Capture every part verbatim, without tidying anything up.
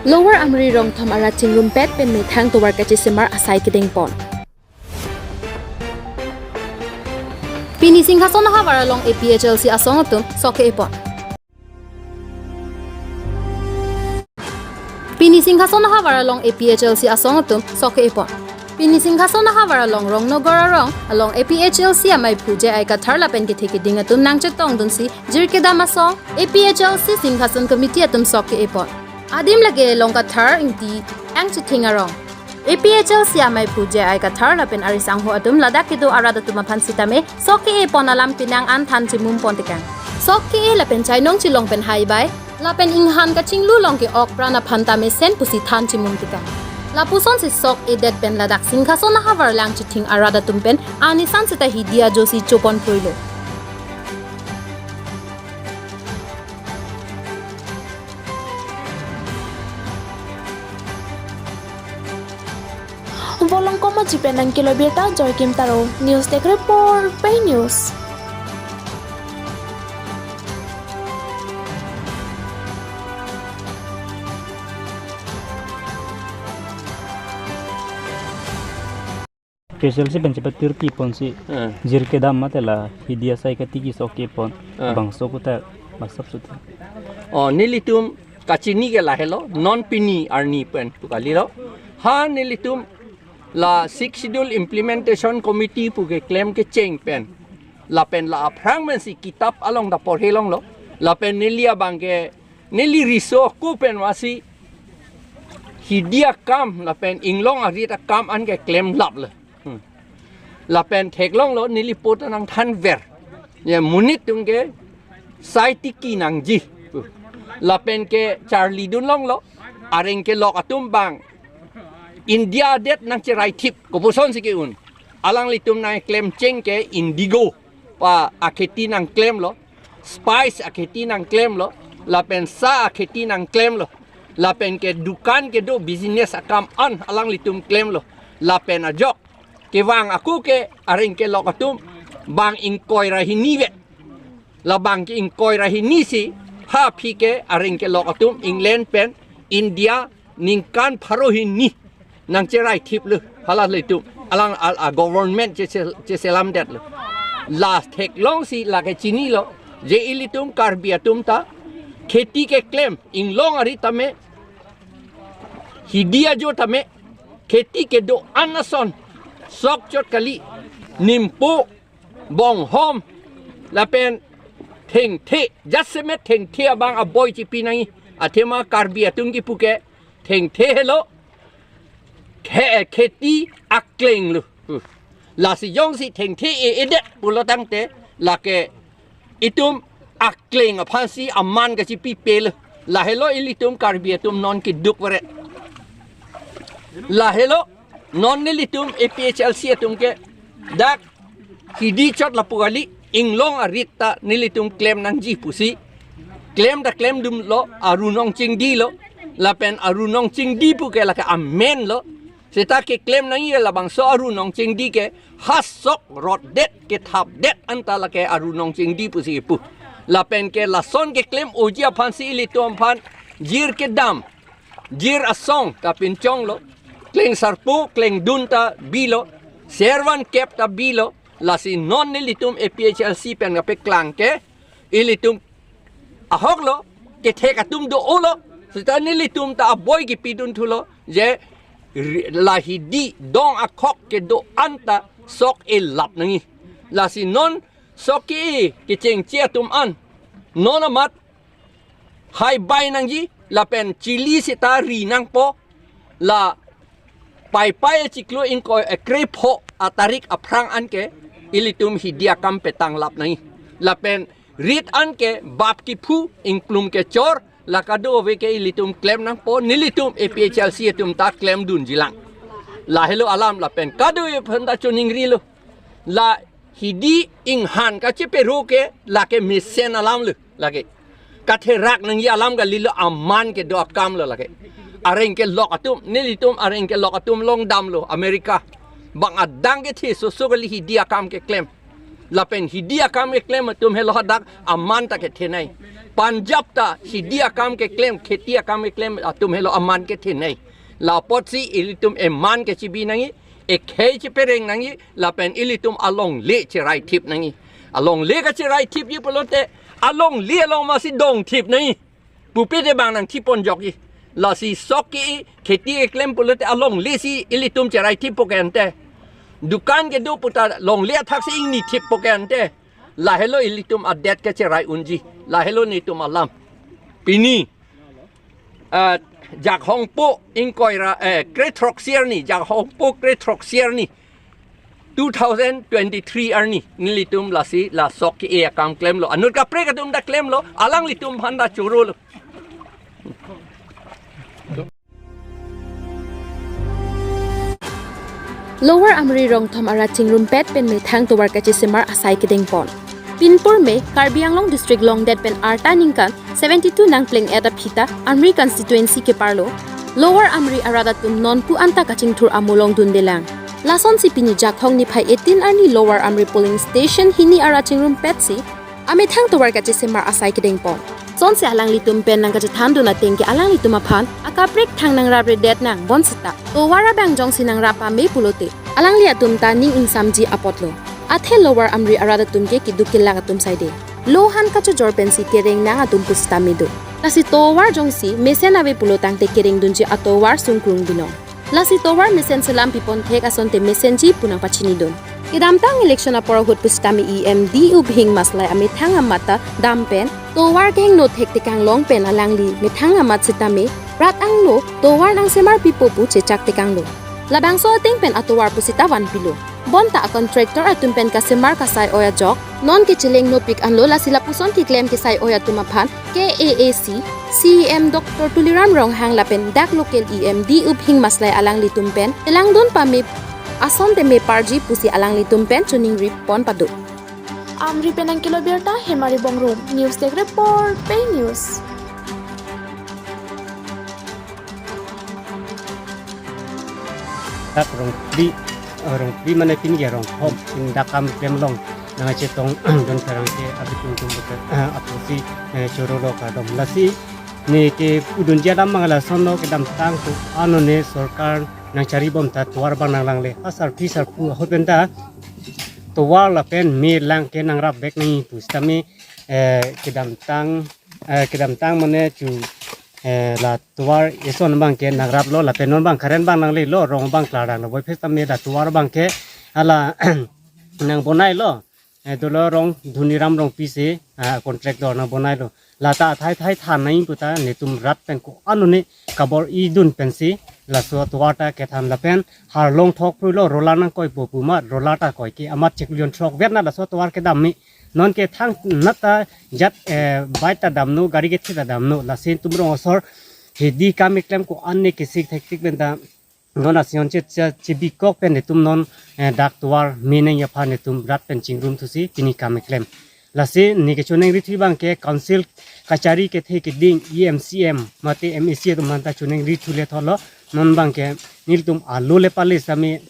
Lower Amri Rongthom arat chingrumpet pen methang tovar kachesemar asai kedengpon. Pini Singhason ahavar along A P H L C asong atum sok ke-epon. Pini Singhason ahavar along A P H L C asong atum sok ke-epon. Pini Singhason ahavar along Rongnogor arong along A P H L C amaiphu J I Kathar lapen kethe keding atum nangchetongdunsi jirkedam asong A P H L C Singhason Committee atum sok ke-epon. Adim lake Long Kathar Ingti Angchithing arong. A P H L C amaiphu J I Kathar lapen arisangho atum ladak kedo arat atum aphan sitame sok ke-epon alam penang an than chimum pon tekang. Sok ke-e lapen chainong chilong pen haibai lapen inghan kachinglu long ke-ok pran aphan ta mesen pusi than chimum tekang. Lapusonsi sok-edet pen ladak Singhason ahavar Langchithing arat atum pen anisan seta hidi ajosi chopon phuilo. Volongkom Aji pen nangkelo birta Joykim Taro, News Desk Report, Pei News. K S L C pen chepatir pi ponsi, eh, jirkedam mate la hidi asai katiki sok ke-epon, eh, bangso kuta bangso suti. Oh, nelitum kachini ke lahelo, non pini arni pen pu kalilo. Ha nelitum la Sixth Schedule Implementation Committee pu keklem kecheng pen, lapen la aphrang pensi kitap along ta porhe longlo. Lapen neli abang ke, neli riso ku pen vasi hidi akam lapen inglong arit akam an ke klemlap le. Hmm. Lapen theklonglo neli po ta nangthanver. Ye monit atum ke sai tiki nangji. Lapen kecharlidun longlo, areng kelok atum bang India adet nangcheraithip, kopusonsi ke-un. Alanglitum nangklemcheng ke indigo pa akheti nangklemlo, spice akheti nangklemlo, lapen sa akheti nangklemlo, lapen ke dukan kedo business akam an alanglitum klemlo, lapen ajok kevang ako ke areng kelok atum bang ingkoi ra hini vet. Labang ke ingkoi ra hini si ha aphi ke areng kelok atum England pen India ningkan pharo hini nangcheraithip le, hala le atum alang al a government che che- cheselamdet le. La theklongsi lake chinilo, je ilitum Karbi atum ta kheti keklem, inglong arit tame, hidi ajo tame, kheti kedo-an ason sok chot kali, nimpo, bonghom, lapen thengthe, jasemet thengthe abang aboi chipi nangji. Athema Karbi atum kipu ke thengthe helo, khe- kheti akleng lo. Hmm. Lasi jongsi thengthe e-edet pulo tangte, lake itum akleng aphansi aman kachipipe lo. Lahelo ilitum Karbi atum non keduk veret. Lahelo non nelitum A P H L C atum ke dak hidi chot lapu kali, inglong arit ta nelitum klem nangji pusi klem ta klemdunlo, Aru Nongchingdi lo, lapen Aru Nongchingdi pu ke lake amen lo. Seta keklem nangji labangso Aru Nongchingdi ke ha sok rotdet kethapdet anta lake Aru Nongchingdi pusi pu. Lapen ke lason keklem oji aphansi ilitum aphan jirkedam, jir asong ta pinchonglo, kleng sarpo, klengdun ta bilo, servan kep ta bilo. Lasi non nelitum A P H L C pen kapeklang ke, ilitum ahoklo, kethek atum do-olo, seta nelitum ta aboi kipidun thulo, je ri- la hidi dong akhok kedo-an ta sok-elap nangji. Lasi non sok ke-e kechengche atum an, non amat haibai nangji, lapen chili seta ri nangpo, la Paipai achiklo ingkoi, eh, krepho atarik aphrang an ke ilitum hidi akam petanglap nangji. Lapen rit an ke bap kiphu, ingklum kechor, la kadokave ke ilitum klem nangpo, nelitum A P H L C atum ta klemdunji lang. Lahelo alam lapen kadokave aphan ta choningrilo. La hidi inghan kachepero ke lake mesen alam lo lake. Katherak nangji alam kalilo, aman kedo akam lo lake. Areng kelok atum, nelitum areng kelok atum longdamlo America. Bang adang kethe soso kali hidi akam keklem. Lapen hidi akam keklem atum helo hadak aman ta kethenei. Punjab ta hidi akam keklem, kheti akam keklem atum helo aman kethenei. La apotsi ilitum eman kechibi nangji, ekhei chipereng nangji, lapen ilitum alongle chiraithip nangji. Alongle kachiraithipji pulote, alongle along masi dongthip nangji. Pupe te bang nangthip pon jokji. Lasi sok ke-e, kheti keklem pulote alongle si ilitum chiraithippo ke ante. Dukan kedo puta longle athaksi ingnithippo ke ante. Lahelo ilitum adet kecherai unji. Lahelo netum alam. Pini, ah, Jakhongpo ingkoi ra, eh, krethrok sier ni, Jakhongpo krethrok sier ni, two thousand twenty-three arni, nelitum lasi la sok ke-e akam klemlo. Anut kaprek atum ta klemlo, alanglitum aphan ta chorolo. Lower Amri Rongthom arat chingrumpet pen methang tovar kachesemar asai kedengpon. Pinpur me, Karbi Anglong District longdet pen arta ningkan seventy-two nangpleng-et aphi ta Amri constituency keparlo Lower Amri arat atum nonpu anta kachingthur amulong dundelang. Lasonsi pini Jakhong niphai eighteen arni Lower Amri polling station hini arat chingrumpetsi amethang tovar kachesemar asai kedengpon. Lasonsi alanglitum pen nangkachethandun ateng ke alanglitum aphan akaprek thang nangrapredet nang bonsita tovar abang jongsi nangrap pame pulote alanglitum ta ning ingsamji apotlo. Athe Lower Amri arat atum ke keduk kelak atum saide. Lo han kachojor pensi kereng nang atum pusitame do. Lasi tovar jongsi mesen ave pulo tangte kerengdunji atovar sungkrung binong. Lasi tovar mesen selam pipon thek asonte mesenji pu nangpachinidun. Kedamtang election apor ahut pusitame E M D Uphing Maslai amethang amat ta dam pen tovar kehingno thektekang long pen alangli methang amat sitame rat angno tovar nangsemar pipo pu chechak tekanglo. Labangso ateng pen atovar pusita vanpilo. Bonta a contractor atum pen kasemar kasai-oi ajok non kecheleng nopik anlo, lasi lapuson keklem kesai-oi atum aphan K A A C C E M Doctor Tuliram Ronghang lapen dak local E M D Uphing Maslai alanglitum pen chelangdun pame asonte meparji pusi alanglitum pen choningri pon pado. Amri pen nangkelo birta Hemari Bongrung, News Desk Report, Pei News. Dak Rongphli, eh, Rongphli mane pini ke Rongthom, pini dak kam klem long nangchetongdun pherangke abitung tum betul, eh, apotsi, eh, chorolo kardom. Lasi ne kepudunji alam abang lason lo, kedamtang ko-an one sorkar nangcharibom ta tovar abang nanglangle. Asarpi sarpo ahut pen ta tovar lapen me lang ke nangrap vek nangji pusitame, eh, kedamtang, eh, kedamtang mane chu, eh, la tovar eson abang ke nangraplo, lapen non abang current abang nanglelo, rong abang klarang lo. Voiphit tame la tovar abang ke hala nangbonailo. Eh, dolo rong Dhoniram Rongpi si, ah, contractor nangbonailo. Lata athai thai than nangji puta netum rat pen ko-an one kabor-idun pensi laso tovar ta kethan lapen harlong thok prulo, roller nangkoipo pu amat roller ta koi ke amat chiklo jon throk vet na laso tovar kedam me. Non ke thangnat ta jat, eh, bike ta damnon, gari kethe ta damnon. Lasi netum rong asor hidi kam keklem ko-an ne kesik thektik pen ta non asion che, che, chebikok pen netum non, eh, dak tovar me nangji aphan netum rat pen chingrum thusi pini kam keklem. Lasi ne kechoningri thu abang ke council kachari kethe keding E M C M mate M A C atum aphan ta choningri thu le thotlo. Non abang ke nelitum alo le pale sitame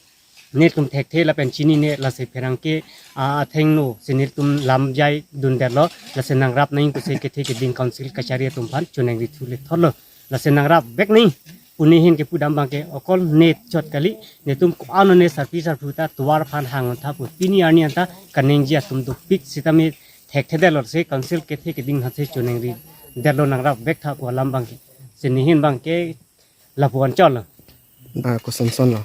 nelitum thekthe lapen chinine, lasi pherangke, ah, athengno si nelitum lamjai dundetlo, lasi nangrap nangji pusi kethe keding council kachari atum aphan choningri thu le thotlo. Lasi nangrap vek nangji pu nehin kepudam abang ke okol ne chot kali, netum ko-an one sarpi sarpo ta tovar aphan hang tha pu pini arni anta kaningje atum dopik sitame thekthedetlo, si council kethe keding aphansi choningridetlo, nangrap vek tha pu alam abang ke. Si nehin abang ke lapu-an chotlo. Ba koson son lo.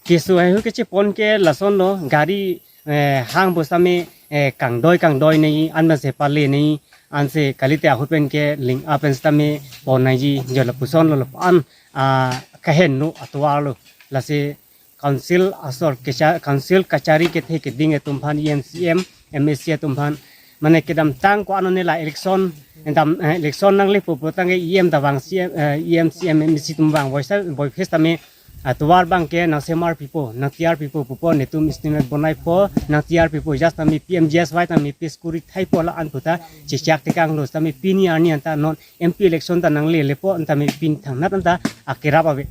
Keso haihui kechepon ke lason lo, gari, eh, hang pusitame, eh, kangdoi kangdoi nangji, anpensi pale nangji, ansi kalite ahut pen ke ling-a pen sitame pon nangji, jo lapuson lo, lapu-an, ah, kahenno atovar lo. Lasi council asor kecha-, council kachari kethe keding atum aphan, E M C M, M A C atum aphan, mane kedamtang ko-an one la election, dam, eh, election nanglepo pu tangke E M ta vang, C M, eh, E M, C M, M A C atum vang, voisa, voiphit tame, ah, tovar abang ke nangsemar pipo, nangtiyar pipo pupo, netum estimate bonaipo, nangtiyar pipo, just tame P M G S Y tame pis kuri thaipo la-an puta chechak tekanglo, tame pini arni anta non M P election ta nanglelepo, tame pini thangnat anta akerap ave.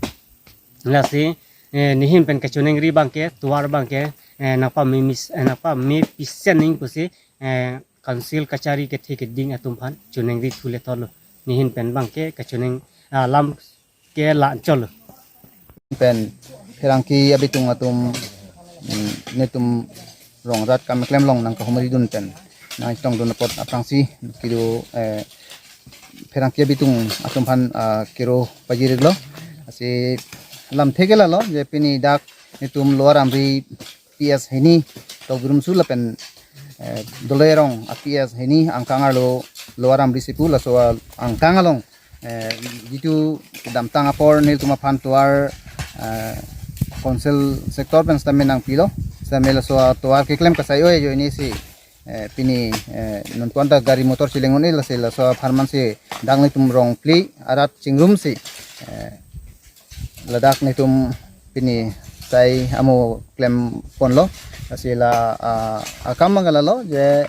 Lasi, eh, nehin pen kechoningri abang ke, tovar abang ke, eh, nangpame mis-, eh, nangpame pisen nangji pusi, eh, Council kachari kethe keding atum aphan choningri thule thotlo. Nehin pen abangke kachoningri alam ke la-anchotlo. Pen pherangke abitung atum, mm, netum rong rat kam keklem along nangkahumri dun pen nangchetongdun apot aphrangsi kedo, eh, pherangke abitung atum aphan, ah, kero pajirlo. Lasi lamthe ke lalo je pini dak netum Lower Amri P S hini Tokbi Rumsu lapen, eh, Doloi Arong a P S hini angkang arlo Lower Amri si pu, laso angkang along, eh, jitu kedamtang apor nelitum aphan tovar, eh, council sector pen sitame nangpilo, sitame laso tovar keklem kasai oi ajoine si, eh, pini, eh, nonpuan ta gari motor chelang un-e, lasi laso apharman si dak netum rong phli arat chingrum si, eh, ladak netum pini sai amo klem ponlo. Lasi la, ah, akam abangke lalo je